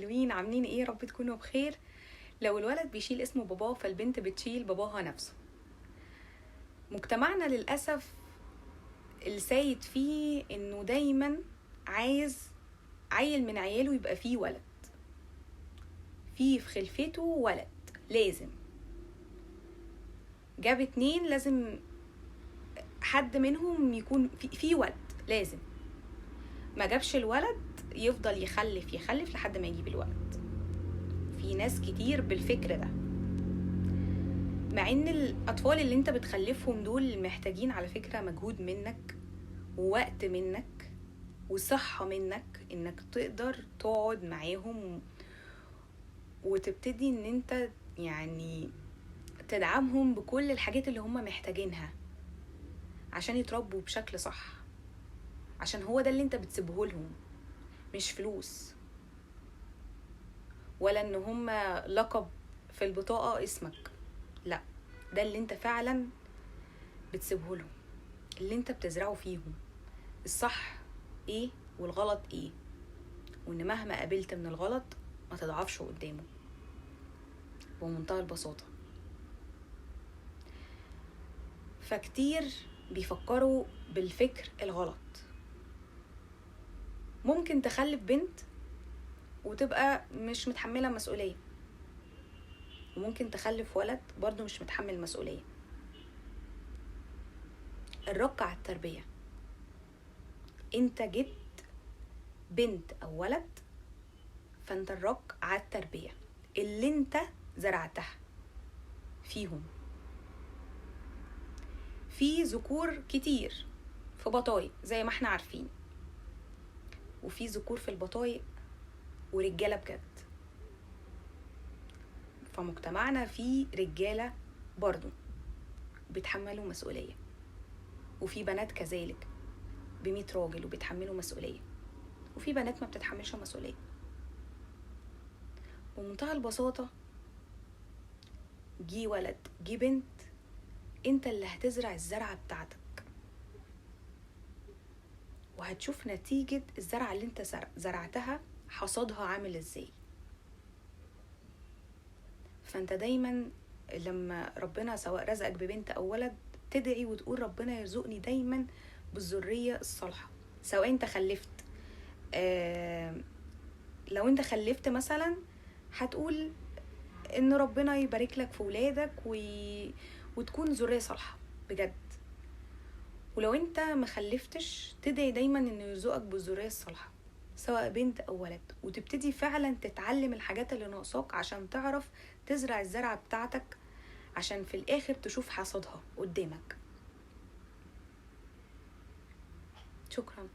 حلوين؟ عاملين ايه؟ رب تكونوا بخير. لو الولد بيشيل اسم باباه فالبنت بتشيل باباها نفسه. مجتمعنا للأسف السيد فيه انه دايما عايز عيل من عياله يبقى فيه ولد، فيه في خلفته ولد، لازم جاب 2 لازم حد منهم يكون فيه ولد، لازم. ما جابش الولد يفضل يخلف يخلف لحد ما يجيب الولد. في ناس كتير بالفكر ده، مع ان الاطفال اللي انت بتخلفهم دول محتاجين على فكرة مجهود منك ووقت منك وصحة منك، انك تقدر تقعد معاهم وتبتدي ان انت يعني تدعمهم بكل الحاجات اللي هم محتاجينها عشان يتربوا بشكل صح، عشان هو ده اللي انت بتسيبه لهم، مش فلوس ولا ان هم لقب في البطاقة اسمك، لا، ده اللي انت فعلا بتسيبه لهم، اللي انت بتزرعه فيهم الصح ايه والغلط ايه، وان مهما قابلت من الغلط ما تضعفش قدامه بمنتهى البساطة. فكتير بيفكروا بالفكر الغلط. ممكن تخلف بنت وتبقى مش متحملة مسؤولية، وممكن تخلف ولد برضو مش متحمل مسؤولية. الرق على التربية، انت جبت بنت او ولد فانت الرق على التربية اللي انت زرعتها فيهم. في ذكور كتير في بطايق زي ما احنا عارفين، وفي ذكور في البطايق ورجالة بجد. فمجتمعنا في رجالة برضو بيتحملوا مسؤولية، وفي بنات كذلك ب100 راجل وبيتحملوا مسؤولية، وفي بنات ما بتتحملش مسؤولية. بمنتهى البساطة جي ولد جي بنت، انت اللي هتزرع الزرعة بتاعتك، وهتشوف نتيجة الزرعة اللي انت زرعتها حصادها عامل ازاي. فانت دايما لما ربنا سواء رزقك ببنت او ولد تدعي وتقول ربنا يرزقني دايما بالذرية الصالحة. سواء انت خلفت، لو انت خلفت مثلا هتقول ان ربنا يبارك لك في ولادك وتكون ذرية صالحة بجد. ولو انت ما خلفتش تدعي دايما انه يرزقك بالذرية الصالحة سواء بنت او ولد، وتبتدي فعلا تتعلم الحاجات اللي ناقصاك عشان تعرف تزرع الزرعة بتاعتك، عشان في الاخر تشوف حصادها قدامك. شكرا.